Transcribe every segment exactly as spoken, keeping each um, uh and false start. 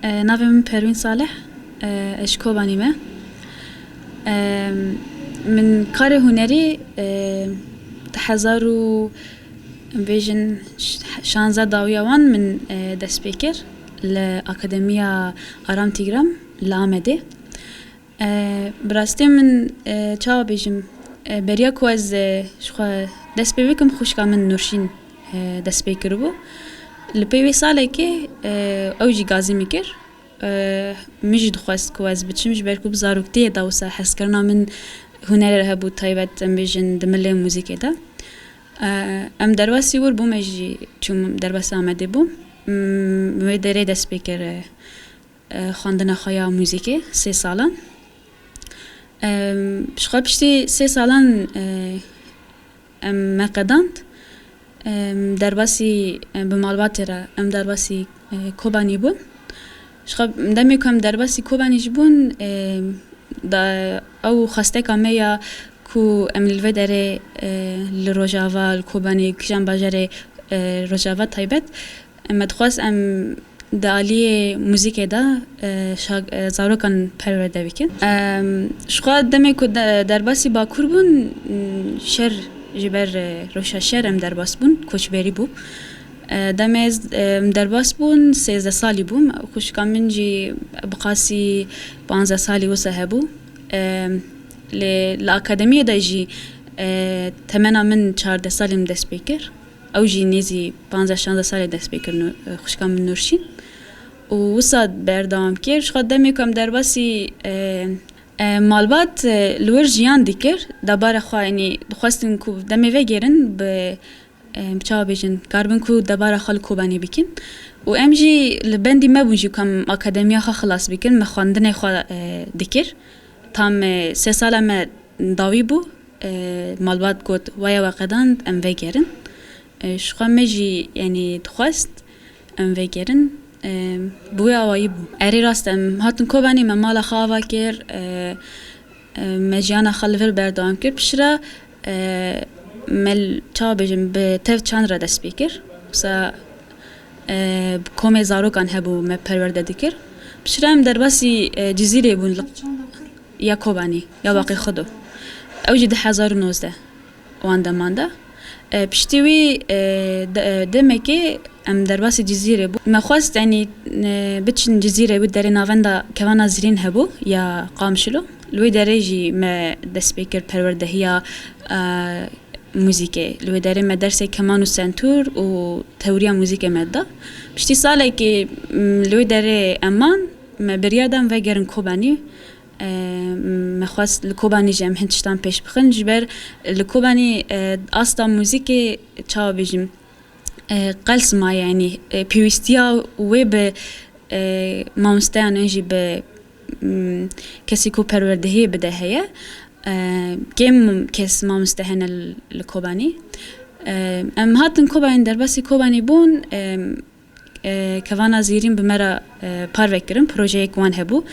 E, navê min Perwîn Salih, e, ez ji Kobanî me. E, min karê hunerî, e, di hezar û bêjin ş-, şanzeh dawiya wan min, e, dest pê kir li Akademiya Aram Tîgram li Amedê. E, bi rastî min, e, çawa bêjim, e, beriya ku ez, e, ji xwe dest pê bikim, xwişka min Nurşîn, e, dest pê kiribû. Li pey wê salekê, e, ew jî gazî min kir. E, min jî dixwest ku ez biçim, ji ber ku bi zaroktiyê de wisa hezkirina min hunerê re hebû, taybet em bêjin di milê muzîkê de. E, em derbasî wir bûm, ez jî çûm derbasî Amedê bûm. M-, wê derê dest pê kir, e, e, xwendina xwe ya muzîkê, sê salan. E, ji xwe piştî sê salan, e, em me qedand. Em derbasî, e, bi malbatê re, em derbasî, e, Kobanî bûn. Ji xwe demê ku em derbasî Kobanî jî bûn, e, da ew xwesteka me ya ku em li vê derê, e, li Rojava, li Kobanî, kîjan bajarê, e, Rojava taybet, me dixwest em di aliyê muzîkê de, e, şag-, e, zarokan perwerde bikin. Em, ji xwe demê ku de-, derbasî Bakur bûn, m, şer ji ber, e, rewşa şer em derbas bûn, koçberî bû. E, demê ez, e, em derbas bûn, sêzdeh salî bûm. Xwişka min jî bi qasî panzdeh salî wisa hebû. E, lê li akademiyê de jî, e, temena min çardeh salî min dest pê kir. Ew jî nêzî panzdeh şanzdeh salê dest pê kir, Nû-, e, xwişka min Nurşîn. Û wisa berdewam kir. Ji xwe demê ku em derbasî, e, e, malbat, e, li wir jiyan dikir, debara xwe, yanî dixwestin ku demê vegêrin bi, e, bi çawa bêjin, karibin ku debara xwe li Kobanê bikin. Û em jî li bendî me bûn jî ku em akademiya xwe xilas bikin, me xwendinê xwe, e, dikir. Tam, e, sê sala me dawî bû, e, malbat got, "Waya we qedand, em vegerin." E, ji xwe me jî, yanî, dixwest em vegerin. E, bi wê awayî bû. Erê rast e, em hatin Kobanî, me mala xwe ava kir, e, e, me jiyana xwe li vir berdewam kir. Piştre, e, me l-, çawa bêjim, bi tev çand re dest pê kir. Wisa, e, bi komê zarokan hebû me perwerde dikir. Piştre em derbasî, e, Cizîrê bûn li ya Kobanî, ya Waqî Xudo. Ew jî di hezar û nozdeh wan deman de. E, piştî wî, e, de-, e, demekê em derbasî Cizîrê bû. Me xwest, yanî, e, biçin Cizîrê, wî derê navenda Kevana Zîrîn hebû ya Qamşilo. Li wê derê jî me dest pê kir perwerdehiya, e, muzîkê. Li wê derê me dersê keman û sentûr û tewriya muzîkê me da. Piştî salekê, m, li wê derê em man, me biryar dan vegerin Kobanî. E, me xwest li Kobanî jî em hin tiştan pêş bixin. Ji ber li Kobanî, e, asta muzîkê, çawa bêjim, e, qels maye, yanî, e, pêwîstiya wê bi, e, mamosteyan an jî bi, m, kesî ku perwerdehiyê bide heye. E, kêm kes mamoste hene li, li Kobanî. E, em hatin Kobanî, derbasî Kobanî bûn. E, e, Kevana Zîrîn bi me re, e, parve kirin. Projeyek wan hebû.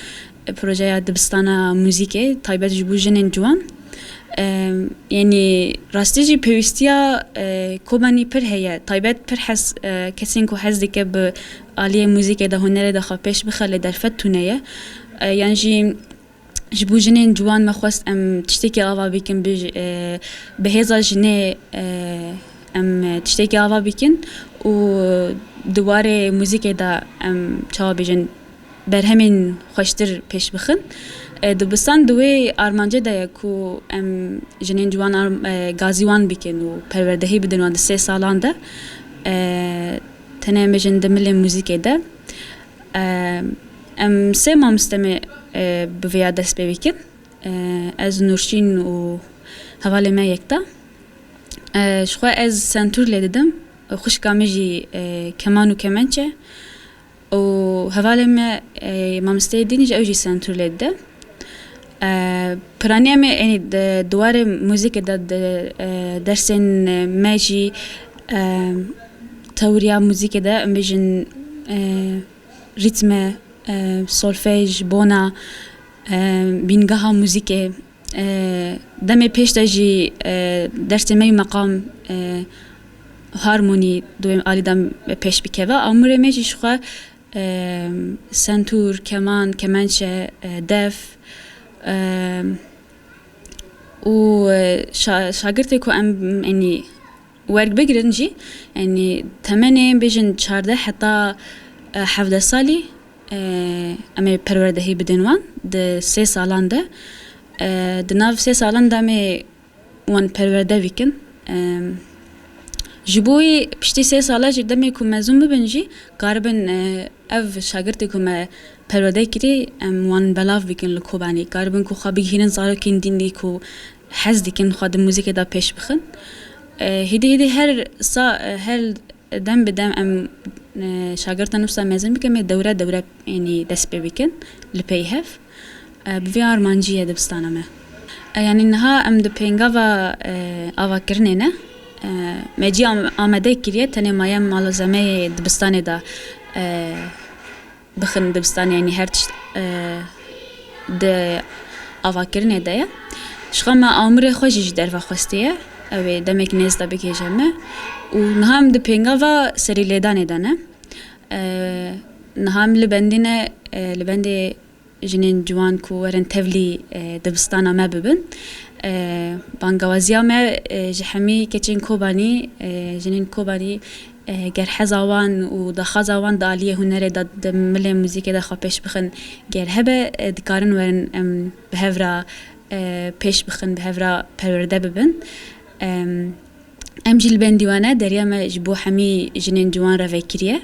E, projeya dibistana muzîkê, taybet ji bo jinên ciwan. E, yanî rastî jî pêwîstiya, e, Kobanî pir heye. Taybet pir hez, e, kesên ku hez dike bi aliyê muzîkê de, hunerê de xwe pêş bixe, lê derfet tune ye. E, yan jî ji bo jinên ciwan me xwest em tiştekî ava bikin, bi, e, bi hêza jinê, e, em tiştekî ava bikin û di warê muzîkê de em, çawa bêjin, berhemên xweştir pêş bixin. E, dibistan di wê armancê de ye ku em jinên ciwan arm-, e, gazî wan bikin û perwerdehî bidin wan di sê salan de. E, tenê em bêjin di milê muzîkê de. E, em sê mamoste me, e, bi vêya dest pê bikin. E, ez, Nurşîn û hevalê me yekta. E, ji xwe ez sentûr lê didim. Xwişka min jî, e, keman û kemençe. Û hevalê me, e, mamosteyê dînî jî, ew jî sentûr lê dide. E, piranî em ê, yanî, di, di warê muzîkê de, di, e, dersên me jî, e, tewriya muzîkê de, em bêjin, e, rîtme, e, solfej, bona, e, bîngeha muzîkê, e, demê pêş de jî, e, dersê me yî meqam, e, harmonî di wê alî de pêş bikeve. Amûrê me jî ji xwe, e, sentûr, keman, kemençe, e, def, e, û, e, şa-, şagirtê ku em, enî, werk bigirin jî, enî, temenê bêjin çardeh heta, e, hevdeh salî, e, em ê perwerdehî bidin wan di sê salan de. E, di nav sê salan de em ê wan perwerde bikin. E, ji bo wî piştî sê sala jî demê ku mezûn bibin jî karibin, e, ev şagirtê ku me perwerde kirî, em wan belav bikin li Kobanî. Karibin ku xwe bigihînin zarokên dînî ku hez dikin xwe di muzîkê de pêş bixin. E, hêdî hêdî her sa-, e, her dem bi dem em, e, şagirtan wisa mezin bikin, em ê dewre dewre, yanî dest pê bikin li pey hev. E, bi vê armancî ye dibistana me. E, yanî niha em di pêngava, e, avakirinê ne. E, me cî am-, amade kiriye, tenê maye malzemeyê dibistanê de, e, bixin dibistanê, yanî her tişt, e, di avakirinê de ye. Ji xwe me amûrê xwe jî ji derve xwestiye. Ew ê demek nêz de bigihêje me. Û niha em di pêngava serîlêdanê de ne. E, niha em li bendê ne, e, li bendê jinên ciwan ku werin tevlî, e, dibistana me bibin. E, bangawaziya me, e, ji hemî keçên Kobanî, e, jinên Kobanî, e, ger heza wan û daxwaza wan di aliyê hunerê de, di milê muzîkê de xwe pêş bixin, ger hebe, e, dikarin werin em bi hev re, e, pêş bixin, bi hev re perwerde bibin. Em, em jî li bendî we ne, deriya me ji bo hemî jinên ciwan re vekiriye.